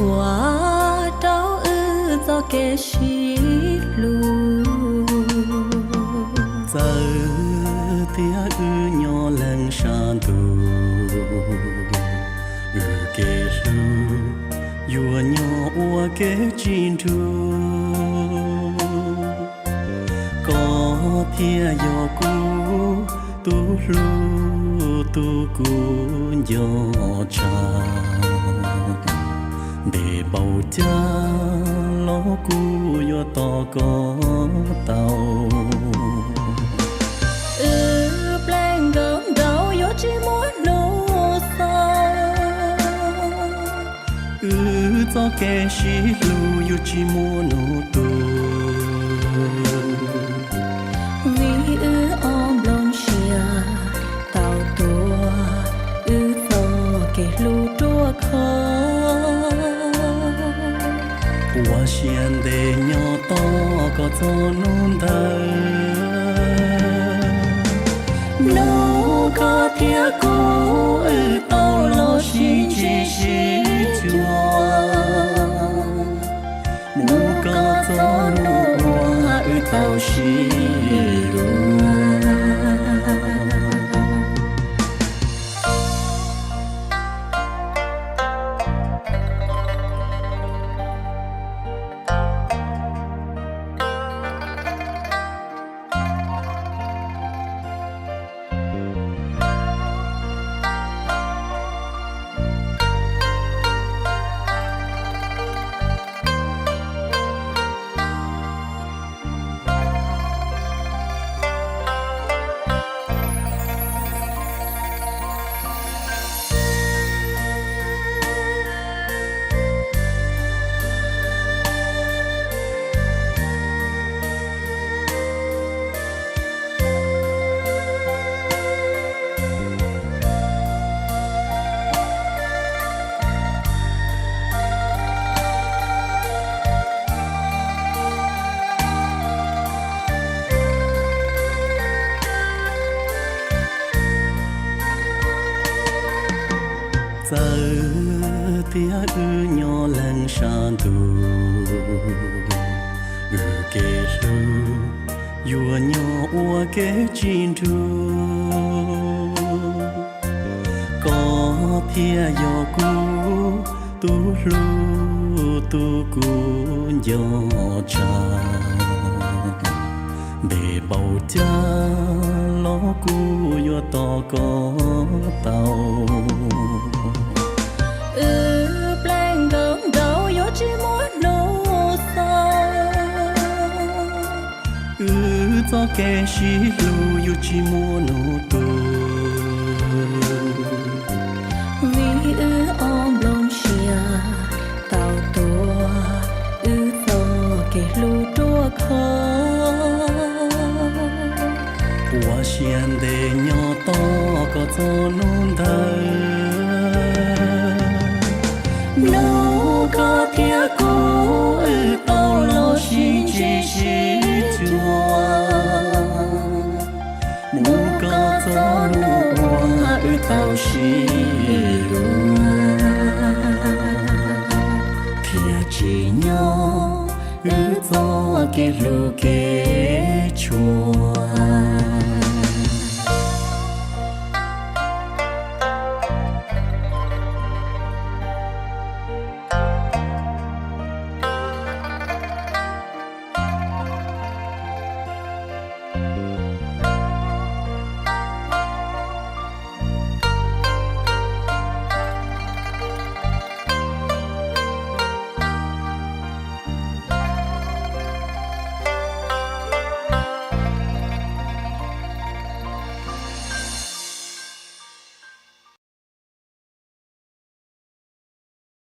Ua rau wb txoj kev sib hlub. Txawm tias wb nyob leej sab ntuj, wb kev hlub yuav nyob ua kev tsis nrug. Koj thiaj yog kuv tus hlub, tus kuv nco tshaj. Ntev npaum cas los kuv yuav tos koj tau. Wb pleev nkauj nraug yuav tsis muaj hnub xaus. Wb txoj kev sib hlub yuav tsis muaj hnub tu. Vim wb ob nplooj siab tau tuav wb txoj kev hlub ruaj khov. Ua siab ntev nyob tos koj txog hnub ntawd. Hnub koj thiab kuv wb tau los sib ntsib sib cuag. Hnub koj txog hnub uas wb tau sib yuav. Txawm tias wb nyob leej sab ntuj, wb kev hlub yuav nyob ua kev tsis nrug. Koj thiaj yog kuv tus hlub, tus kuv nco tshaj. Ntev npaum cas los kuv yuav tos koj tau. Wb pleev nkauj nraug yuav tsis muaj hnub xaus. Wb txoj kev sib hlub yuav tsis muaj hnub tu. Vim wb ob nplooj siab tau tuav wb txoj kev hlub ruaj khov. Ua siab ntev nyob tos koj txog hnub ntawd. Hnub koj thiab kuv wb tau los sib ntsib sib cuag. Hnub koj txog hnub uas wb tau sib yuav, thiaj tsim nyog wb txoj kev hlub kev tshuav.